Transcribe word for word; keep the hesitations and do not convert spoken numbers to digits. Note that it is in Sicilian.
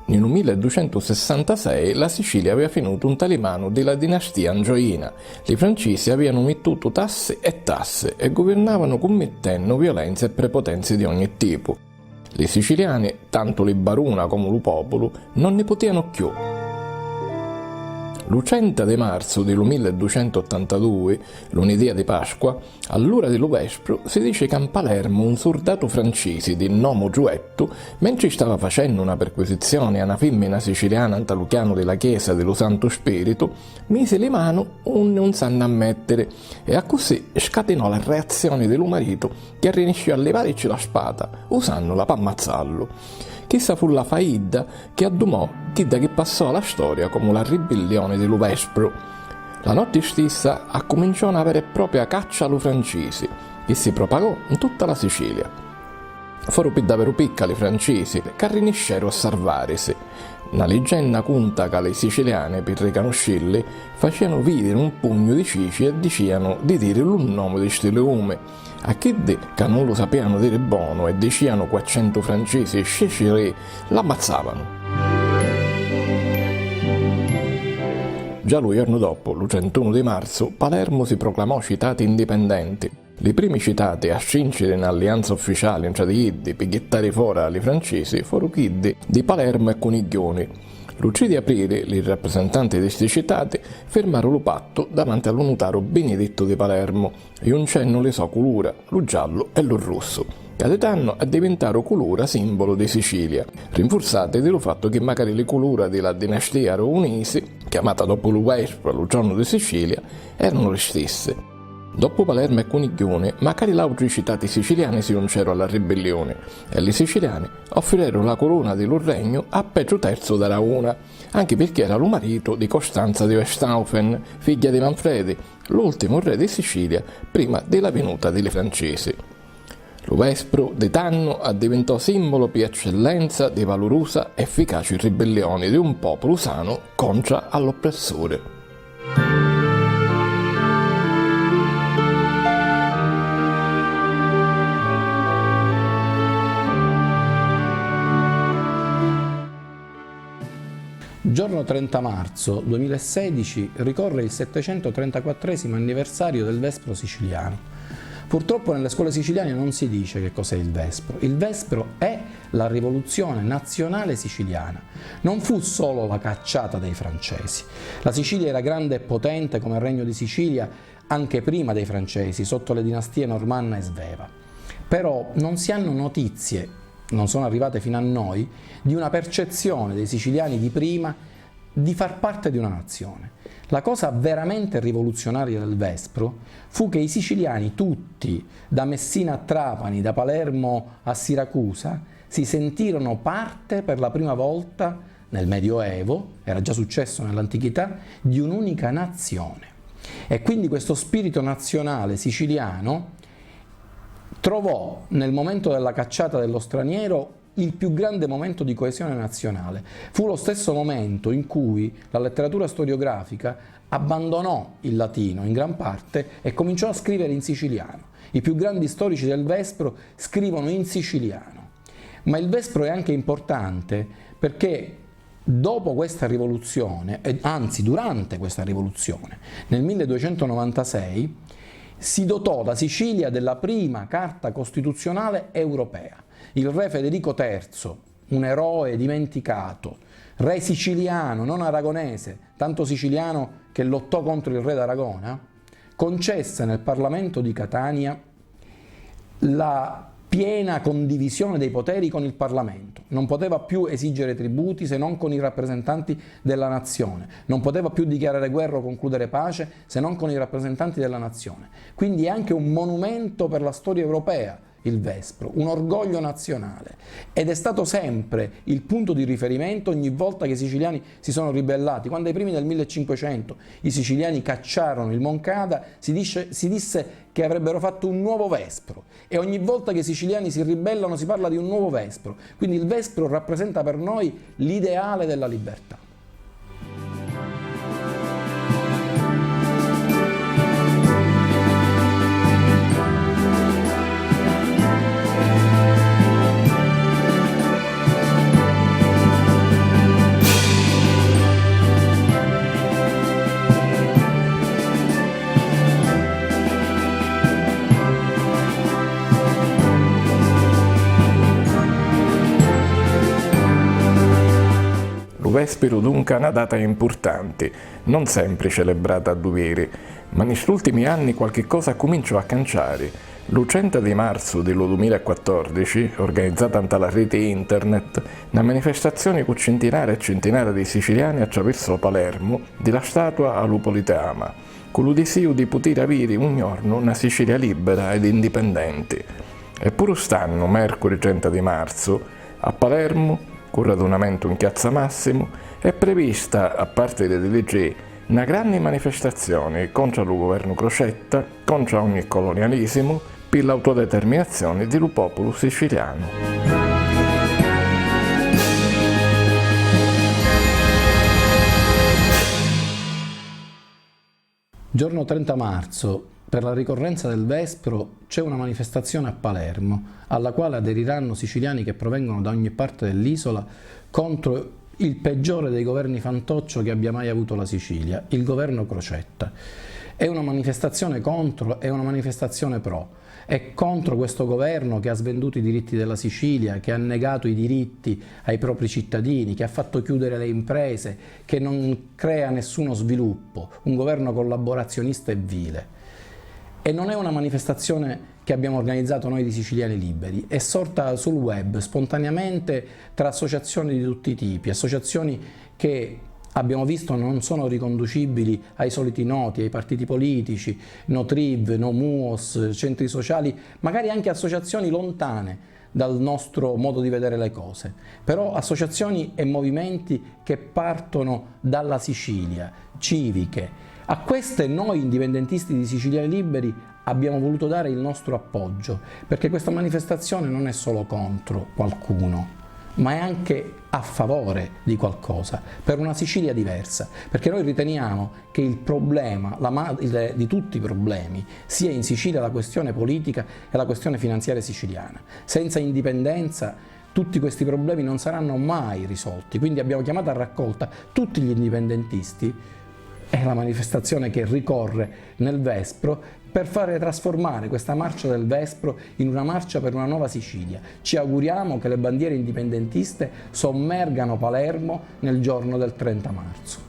Nni lu milleducentusessantasei la Sicilia avìa finutu nta li manu di la dinastìa Angioina. Li Francisi avìanu mittutu tassi e tassi e guvirnàvanu cummittennu violenzi e prepotenzi di ogni tipu. Li Siciliani, tantu li baruna comu lu pòpulu, non nni putìanu cchiù. Lu trenta di marzu di lu milleducentuottantadui, lunidìa di Pasqua, all'ura di lu vespru si dici ca 'n Palermu un surdatu francisi di nomu Giuettu, mentri stava facennu na perquisizioni a na fimmina siciliana nta lu chianu di la chiesa di lu Santu Spiritu, misi li manu unni un s'hannu a mèttiri e accussì scatinò la reazzioni di lu maritu chi arriniscìu a livàricci la spata usànnula p'ammazzallu. Chissa fu la faidda chi addumò chidda chi passò a la storia comu la ribbillioni di lu vespru. La notti stissa accuminciò na vera e propria caccia a lu francisi, chi si propagò 'n tutta la Sicilia. Foru pi daveru picca li francisi c'arrinisceru a sarvàrisi. Na liggenna cunta ca li siciliani, pi ricanuscilli, facìanu vìdiri un pugnu di cici e dicìanu di diri lu nomu di sti liumi. A chiddi ca nun lu sapìanu diri bonu e dicìanu cu accentu francisi "Ciciri", l'ammazzàvanu. Già lu jornu doppu, lu trentunu di marzu, Palermu si proclamò citati indipendenti. Li primi citati a strìnciri n'allianza ufficiali ntra di iddi pi jittari fora a li francisi foru chiddi di Palermu e Cunigghiuni. Lu tri di apriri li rapprisentanti di sti citati firmaru lu pattu davanti a lu nutaru Binidittu di Palermu, juncennu li sò culura, lu giallu e lu russu, ca di tannu addivintaru culura sìmbulu di Sicilia, rinfurzati di lu fattu chi macari li culura di la dinastìa Araunisi, chiamata doppu lu vespru a lu tronu di Sicilia, eranu li stissi. Doppu Palermu e Cunigghiuni, macari l'àutri citati siciliani si junceru a la ribbilliuni e li siciliani offireru la curuna di lu regnu a Petru terzu d'Arauna, anchi pirchì era lu maritu di Costanza di Westaufen, figghia di Manfredi, l'ùltimu re di Sicilia prima di la vinuta di li Francisi. Lu vespru di tannu addivintò sìmbulu pi eccellenza di valurusa e efficaci ribbillioni di un pòpulu sanu contra a l'oppressuri. Giorno trenta marzo duemilasedici ricorre il settecentotrentaquattresimo anniversario del Vespro siciliano. Purtroppo nelle scuole siciliane non si dice che cos'è il Vespro. Il Vespro è la rivoluzione nazionale siciliana. Non fu solo la cacciata dei francesi. La Sicilia era grande e potente come Regno di Sicilia anche prima dei francesi, sotto le dinastie normanna e sveva. Però non si hanno notizie, non sono arrivate fino a noi, di una percezione dei siciliani di prima di far parte di una nazione. La cosa veramente rivoluzionaria del Vespro fu che i siciliani tutti, da Messina a Trapani, da Palermo a Siracusa, si sentirono parte per la prima volta nel Medioevo, era già successo nell'antichità, di un'unica nazione. E quindi questo spirito nazionale siciliano trovò nel momento della cacciata dello straniero il più grande momento di coesione nazionale. Fu lo stesso momento in cui la letteratura storiografica abbandonò il latino in gran parte e cominciò a scrivere in siciliano. I più grandi storici del Vespro scrivono in siciliano. Ma il Vespro è anche importante perché dopo questa rivoluzione, e anzi durante questa rivoluzione, nel milleduecentonovantasei, si dotò la Sicilia della prima carta costituzionale europea. Il re Federico terzo, un eroe dimenticato, re siciliano, non aragonese, tanto siciliano che lottò contro il re d'Aragona, concesse nel Parlamento di Catania la piena condivisione dei poteri con il Parlamento. Non poteva più esigere tributi se non con i rappresentanti della nazione, non poteva più dichiarare guerra o concludere pace se non con i rappresentanti della nazione. Quindi è anche un monumento per la storia europea il Vespro, un orgoglio nazionale. Ed è stato sempre il punto di riferimento ogni volta che i siciliani si sono ribellati. Quando ai primi del millecinquecento i siciliani cacciarono il Moncada, si dice, si disse che avrebbero fatto un nuovo Vespro. E ogni volta che i siciliani si ribellano si parla di un nuovo Vespro. Quindi il Vespro rappresenta per noi l'ideale della libertà. Vèspiru dunca na data impurtanti, non sempri celebrata a duviri, ma nni st'ùltimi anni qualchi cosa accuminciu a canciari. Lu trenta di marzu di lu dumila e quattòrdici, organizzata nta la riti internet, na manifestazzioni cu cintinara e cintinara di siciliani attravirsò Palermu, di la statua a lu Politeama, cu lu disìu di putiri aviri un jornu na Sicilia lìbbera ed indipendenti. E puru st'annu, mèrcuri trenta di marzu, a Palermu, cu radunamentu 'n Chiazza Massimu, è prevista, a parti di li tri, na granni manifestazzioni contra lu guvernu Crocetta, contra ogni colonialisimu, pi l'autodeterminazzioni di lu pòpulu sicilianu. Giorno trenta marzo, per la ricorrenza del Vespro, c'è una manifestazione a Palermo, alla quale aderiranno siciliani che provengono da ogni parte dell'isola contro il peggiore dei governi fantoccio che abbia mai avuto la Sicilia, il governo Crocetta. È una manifestazione contro e una manifestazione pro. È contro questo governo che ha svenduto i diritti della Sicilia, che ha negato i diritti ai propri cittadini, che ha fatto chiudere le imprese, che non crea nessuno sviluppo, un governo collaborazionista e vile. E non è una manifestazione che abbiamo organizzato noi di Siciliani Liberi, è sorta sul web, spontaneamente, tra associazioni di tutti i tipi, associazioni che abbiamo visto non sono riconducibili ai soliti noti, ai partiti politici, no triv, no muos, centri sociali, magari anche associazioni lontane dal nostro modo di vedere le cose, però associazioni e movimenti che partono dalla Sicilia, civiche. A queste noi indipendentisti di Siciliani Liberi abbiamo voluto dare il nostro appoggio, perché questa manifestazione non è solo contro qualcuno, ma è anche a favore di qualcosa, per una Sicilia diversa, perché noi riteniamo che il problema, la ma- il- di tutti i problemi, sia in Sicilia la questione politica e la questione finanziaria siciliana. Senza indipendenza tutti questi problemi non saranno mai risolti, quindi abbiamo chiamato a raccolta tutti gli indipendentisti, è la manifestazione che ricorre nel Vespro, per fare trasformare questa marcia del Vespro in una marcia per una nuova Sicilia. Ci auguriamo che le bandiere indipendentiste sommergano Palermo nel giorno del trenta marzo.